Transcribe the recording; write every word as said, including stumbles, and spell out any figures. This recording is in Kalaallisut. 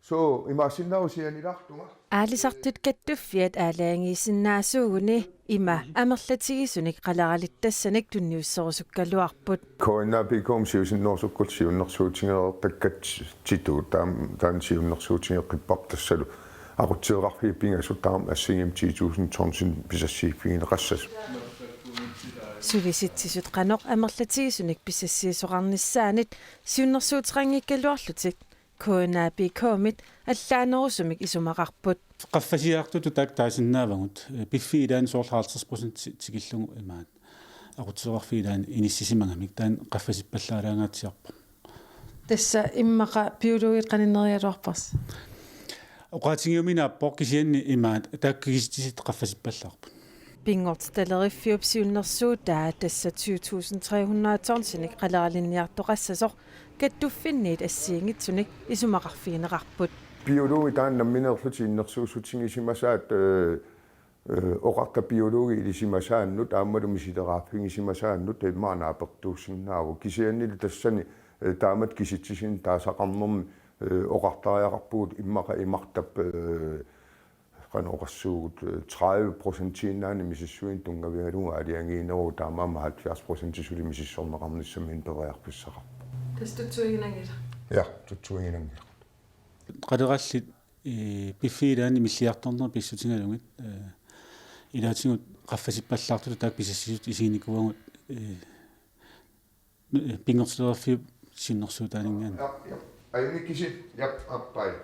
So, imaassinnaavoq sianilaartunga. Aalisartut kattuffiat aalajangiisinnaasuuguni ima amerlatigisunik qaleralittassanik tunniusserusukkaluarput. K N A P K-mi siusinnerusukkut siunnersuutigereertakkatsigu taam-, taanna siunnersuutigeqqipparput tassalu aqutsisoqarfiit pingasut taama assigiimmik ti tusind tonsinik pisassiiffigineqassasut. Sulisitsisut qanoq amerlatigisunik pisassiisoqarnissaanit siunnersuuteqanngikkaluarlutik K N A P K-mit allaanerusumik isumaqarput. Qaffasiartutut taakku taasinnaavagut. Piffissap ilaani soorlu halvtreds procent ti-, tikillugu imaat. Aqutsisoqarfiit ilaanni inissisimagamik taanna qaffasippallaalaangaatsiarpoq. Tassa immaqa biologit qaninnerigaluarparsi? Oqaatigiuminaappoq kisianni imaat taakku kisitsisit qaffasippallaarput. Pinngortitaleriffiup siunnersuutaa tassa to tusind tre hundrede tonsinik qaleralinniartoqassasoq kattuffinniit assigiinngitsunik isumaqarfigineqarput. Biologit taanna nammineerlutik innersuussutigisimasaat, eh, eh, oqarta biologit ilisimasaannut aammalu misileraaffigisimasaannut immaqa naapertuussinnaavoq. Kisiannili tassani, eh, taamatut kisitsisinik taasaqarnermi, eh, oqartariaqarpugut immaqa imartap, eh, qanoq oqassuugut, eh, tredive procentiinnaannik misissuineq tunngavigalugu aalajangiineruvoq, taamaammat halvfjerds procent suli misissorneqarnissaminnik periarfissaqarpoq. Tassa tutsuiginanngilaq. Ja, tutsuiginanngilaq. Qalerallit, eh, piffissap ilaani milliartornerit pissutigalugit, eh, ilaatigut qaffasippallaartutut taakku pisassiisutut isiginikuuagut, eh, pinngortitaleriffiup siunnersuutaaninngaanniit. Ja, ja. Ajunngikkisit, ja, aappai.